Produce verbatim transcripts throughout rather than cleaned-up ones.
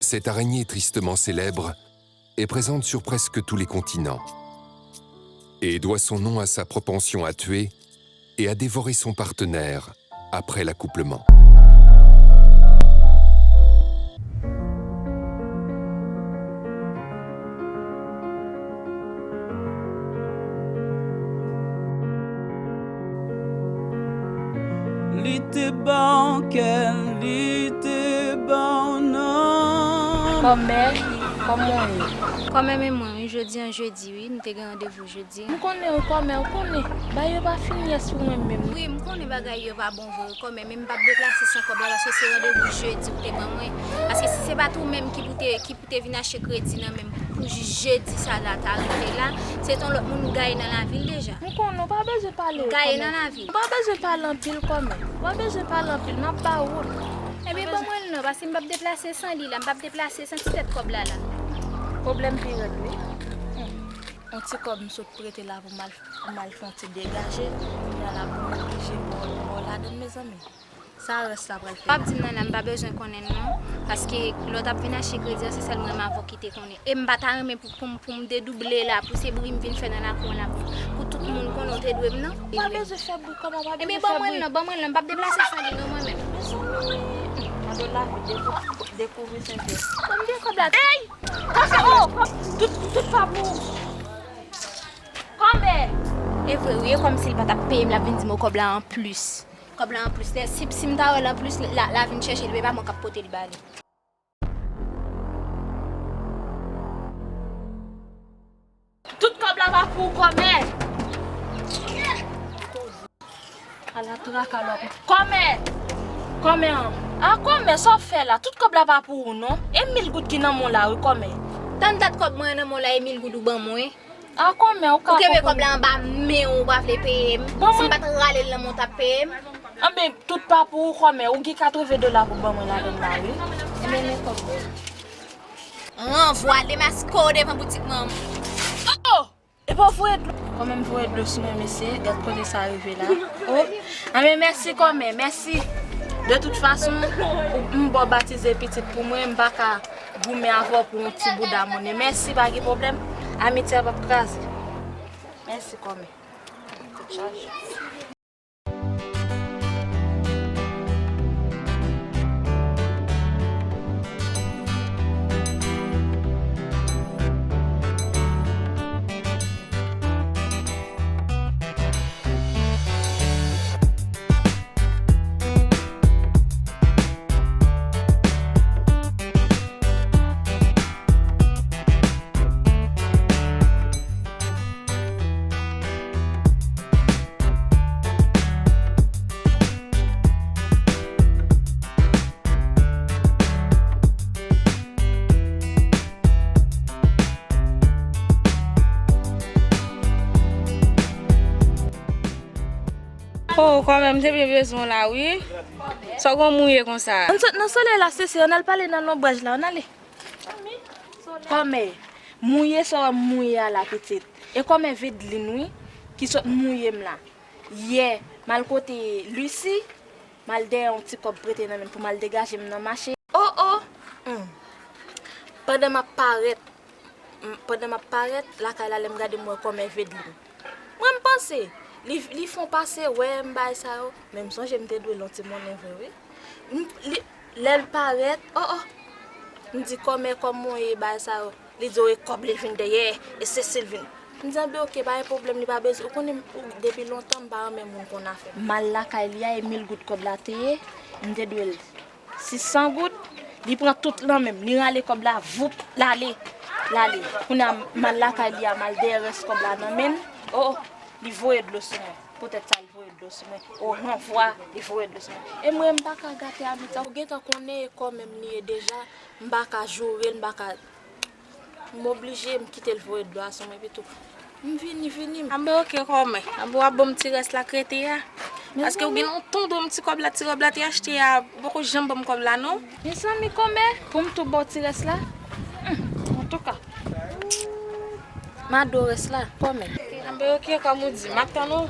Cette araignée tristement célèbre est présente sur presque tous les continents et doit son nom à sa propension à tuer et à dévorer son partenaire après l'accouplement. Li te ba w kè l, li te ba w nanm. Kòmè, kòman w ye? Kòmè, men mwen, wi, jodi an jedi, wi, nou te gen randevou jodi. M konnen wi, kòmè, ou konnen. Bagay yo pa fin yès pou mwen menm. Wi, m konnen bagay yo pa bon vre, kòmè, men m p ap deplase san kòb la, paske se randevou jedi ou te ban mwen. Paske si se pa t ou menm ki pou te, ki pou te vin achte kredi nan men m pou jis jedi sa la ta rive la, se t on lòt moun m gaye nan lavi l deja. M konnen, ou pa bezwen pale. M gaye nan lavi l. Ou pa bezwen pale anpil kòmè. Ou pa bezwen pale anpil, m ap ba ou l. Ebyen, ban mwen l non, paske m p ap deplase san li la, m p ap deplase san ti tèt kòb la la. Pwoblèm pi rèd wi. Hmm. On ti kòb m sot prete la pou m al, pou m al fè on ti degaje, kounye a la pou m oblije ba w, ba w ladann, mezanmi. Sa rès la pral fè. W ap di m nan la, m pa bezwen konnen l non. Paske lè w t ap vin achte kredi an, se sèl mwen menm avè w ki te konnen. E m pa ta renmen pou, pou, m- pou m dedouble la, pou se bri m vin fè nan lakou an la, pou, pou tout moun konnen w te dwe m nan. W pa bezwen fè bri kòman, w pa bezwen fè bri. Ebyen, ban mwen l non, ban mwen l non, m p ap deplase san li non, mwen menm. Mezanmi, gade w la, dekou-, dekouvri Sentès. Ban m gen kòb la. Ey! Kòmè, oh, kòm, tout, tout pa pou ou. Kòmè! E vre wi, e kòmsi l pa t ap peye m, l ap vin di m, oh, kòb la an plis. Kòb la an plis. Lè, si, si m ta wè l an plis, la, la vin chèche li, men pa mwen k ap pote li ba li. Tout kòb la pa pou ou, kòmè. Ala traka lòt. Kòmè! Kòmè an. A kòmè, sa w fè la? Tout kòb la pa pou ou non. E mil goud ki nan men w la wi, kòmè. Tann dat kòb mwen nan men w la, e mil goud ou ban mwen. A kòmè, ou ka konprann. Ou kenbe kòb la anba men w, ou pa vle peye m. Si m pa t rale l nan men w, w t ap peye m. Anben, tout pa pou ou, kòmè. Ou gen katreven dola pou ban mwen ladann la wi. Ebyen, men kòb mwen. Ranvwa, demaske w devan boutik manman w. Oh! Epa w voye dlo. Kòmè m voye dlo sou mwen, mesye, gad kote sa rive la. Oh, anben mèsi kòmè, mèsi. De tout fason, ou- m ba w batize pitit pou mwen, m pa ka goumen avè w pou yon ti bouda monnen. Mèsi, pa gen pwoblèm. Amitye a p ap kraze. Mèsi kòmè. Tèt chaje. Oh, kòmè, m te byen bezwen w la, wi. Sa w gon mouye konsa? Ann sot nan solèy la, sesi, ann al pale nan lonbraj la, ann ale. Kòmè, mouye sa w wè m mouye a la, pitit. E kòmè Vedeline, wi, ki sot mouye m la. Yè, m al kote Lucie, m al dèyè yon ti kòb prete nan men l pou m al degaje m nan mache. Oh, oh! Hmm. Pandan m ap parèt, m- pandan m ap parèt lakay la, lè m gade, m wè kòmè Vedeline. Mwen, m panse, li, li fè on pase wè m bay sa yo, men m sonje m te dwe l on ti monnen vre, wi. M- li- Lè l parèt, oh, oh! M di, kòmè, kòman w ye, bay sa yo? Li di, oh, e kòb li vin dèyè, e sesi l vin. M di, anben, oke, pa gen pwoblèm, li pa bezwen. Ou konnen, m- ou- depi lontan, m pa renmen moun konn afè m. M al lakay li a, e mil goud kòb la te ye, m te dwe l sis san goud, li pran tout lan men m, li rale kòb la, voup, l ale, l ale. Kounye a, m al lakay li a, m al dèyè rès kòb la nan men l, oh, oh, li voye dlo sou mwen. Poutèt sa, li voye dlo sou mwen. Oh, ranvwa, li voye dlo sou mwen. E mwen, m pa ka gate amitye. Ou gentan konnen e kòmè m li ye deja, m pa ka joure l, m pa ka M oblije, m kite l voye dlo a sou mwen, epi tou. M vini, vini. Anben, oke, kòmè. Anben, w ap ban m ti rès la k rete a. Paske w gen yon ton dwòl ti kòb la, ti ròb la te achte a, ou poko janm ban m kòb la, non. Mezanmi, kòmè, pou m tou ba w ti rès la? Hmm, antouka. M a do rès la, kòmè. Anben, oke, kòm ou di, m ap tann ou.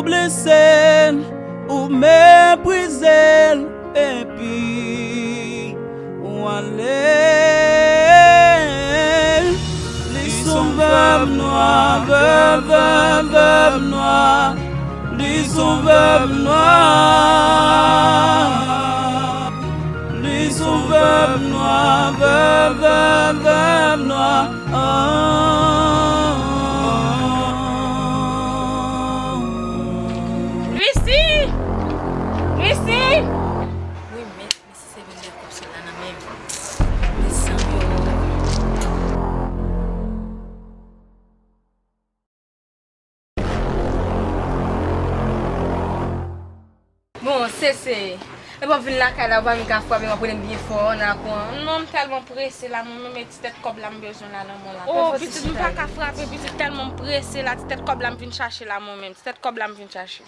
Blese l, ou meprize l, epi ou ale. Li s on vèv nwa, vèv, vèv, vèv nwa. Li s on vèv nwa. Li s on vèv nwa, vèv, vèv, vèv nwa. Lucy! Lucy! Wi, mèt, Lucy se vin gen kòb sou la nan men m. Mezanmi, oh. Bon, Sese, epi w ap vin lakay la, ou pa menm ka frape m, w ap rele m byen fò nan lakou an. Non, m tèlman prese la, mwen menm, e ti tèt kòb la m bezwen la nan men w la. Oh, pitit, m pa ka frape, pitit, tèlman m prese la, ti tèt kòb la m vin chache la, mwen menm, ti tèt kòb la m vin chache.